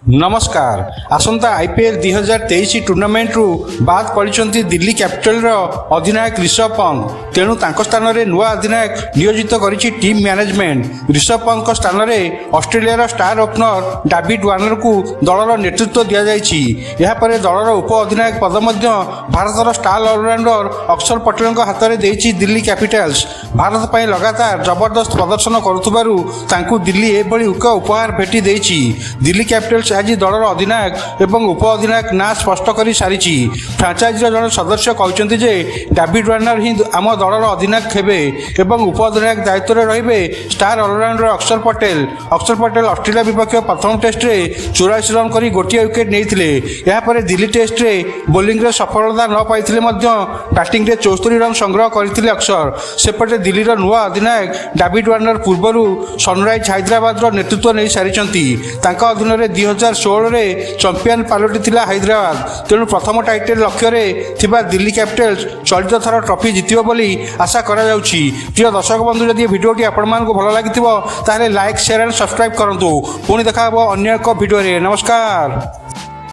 ନମସ୍କାର। ଆସନ୍ତା ଆଇପିଏଲ୍ 2023 ଟୁର୍ଣ୍ଣାମେଣ୍ଟରୁ ବାଦ୍ ପଡ଼ିଛନ୍ତି ଦିଲ୍ଲୀ କ୍ୟାପିଟାଲର ଅଧିନାୟକ ରିଷଭ ପନ୍ତ। ତେଣୁ ତାଙ୍କ ସ୍ଥାନରେ ନୂଆ ଅଧିନାୟକ ନିୟୋଜିତ କରିଛି ଟିମ୍ ମ୍ୟାନେଜମେଣ୍ଟ। ରିଷଭ ପନ୍ତଙ୍କ ସ୍ଥାନରେ ଅଷ୍ଟ୍ରେଲିଆର ଷ୍ଟାର ଓପନର ଡାଭିଡ୍ ୱାର୍ଣ୍ଣରଙ୍କୁ ଦଳର ନେତୃତ୍ୱ ଦିଆଯାଇଛି। ଏହାପରେ ଦଳର ଉପ ଅଧିନାୟକ ପଦ ମଧ୍ୟ ଭାରତର ଷ୍ଟାର ଅଲରାଉଣ୍ଡର ଅକ୍ଷର ପଟେଲଙ୍କ ହାତରେ ଦେଇଛି ଦିଲ୍ଲୀ କ୍ୟାପିଟାଲ୍ସ। ଭାରତ ପାଇଁ ଲଗାତାର ଜବରଦସ୍ତ ପ୍ରଦର୍ଶନ କରୁଥିବାରୁ ତାଙ୍କୁ ଦିଲ୍ଲୀ ଏଭଳି ଏକ ଉପହାର ଭେଟି ଦେଇଛି। ଦିଲ୍ଲୀ କ୍ୟାପିଟାଲ୍ସ ଆଜି ଦଳର ଅଧିନାୟକ ଏବଂ ଉପ ଅଧିନାୟକ ନାଁ ସ୍ପଷ୍ଟ କରି ସାରିଛି। ଫ୍ରାଞ୍ଚାଇଜିର ଜଣେ ସଦସ୍ୟ କହିଛନ୍ତି ଯେ ଡାଭିଡ୍ ୱାର୍ଣ୍ଣର ହିଁ ଆମ ଦଳର ଅଧିନାୟକ ହେବେ ଏବଂ ଉପ ଅଧିନାୟକ ଦାୟିତ୍ୱରେ ରହିବେ ଷ୍ଟାର ଅଲରାଉଣ୍ଡର ଅକ୍ଷର ପଟେଲ। ଅକ୍ଷର ପଟେଲ ଅଷ୍ଟ୍ରେଲିଆ ବିପକ୍ଷ ପ୍ରଥମ ଟେଷ୍ଟରେ 44 ରନ୍ କରି ଗୋଟିଏ ୱିକେଟ୍ ନେଇଥିଲେ। ଏହାପରେ ଦିଲ୍ଲୀ ଟେଷ୍ଟରେ ବୋଲିଂରେ ସଫଳତା ନ ପାଇଥିଲେ ମଧ୍ୟ ବ୍ୟାଟିଂରେ 74 ରନ୍ ସଂଗ୍ରହ କରିଥିଲେ ଅକ୍ଷର। ସେପଟେ ଦିଲ୍ଲୀର ନୂଆ ଅଧିନାୟକ ଡାଭିଡ୍ ୱାର୍ଣ୍ଣର ପୂର୍ବରୁ ସନରାଇଜ୍ ହାଇଦ୍ରାବାଦର ନେତୃତ୍ୱ ନେଇ ସାରିଛନ୍ତି। ତାଙ୍କ ଅଧୀନରେ 2016ରେ ଚାମ୍ପିୟନ ପାଲଟିଥିଲା ହାଇଦ୍ରାବାଦ। ତେଣୁ ପ୍ରଥମ ଟାଇଟେଲ ଲକ୍ଷ୍ୟରେ ଥିବା ଦିଲ୍ଲୀ କ୍ୟାପିଟାଲ୍ସ ଚଳିତ ଥର ଟ୍ରଫି ଜିତିବ ବୋଲି ଆଶା କରାଯାଉଛି। ପ୍ରିୟ ଦର୍ଶକ ବନ୍ଧୁ, ଯଦି ଏ ଭିଡ଼ିଓଟି ଆପଣମାନଙ୍କୁ ଭଲ ଲାଗିଥିବ, ତାହେଲେ ଲାଇକ୍, ସେୟାର ଆଣ୍ଡ ସବସ୍କ୍ରାଇବ୍ କରନ୍ତୁ। ପୁଣି ଦେଖା ହେବ ଅନ୍ୟ ଏକ ଭିଡ଼ିଓରେ। ନମସ୍କାର।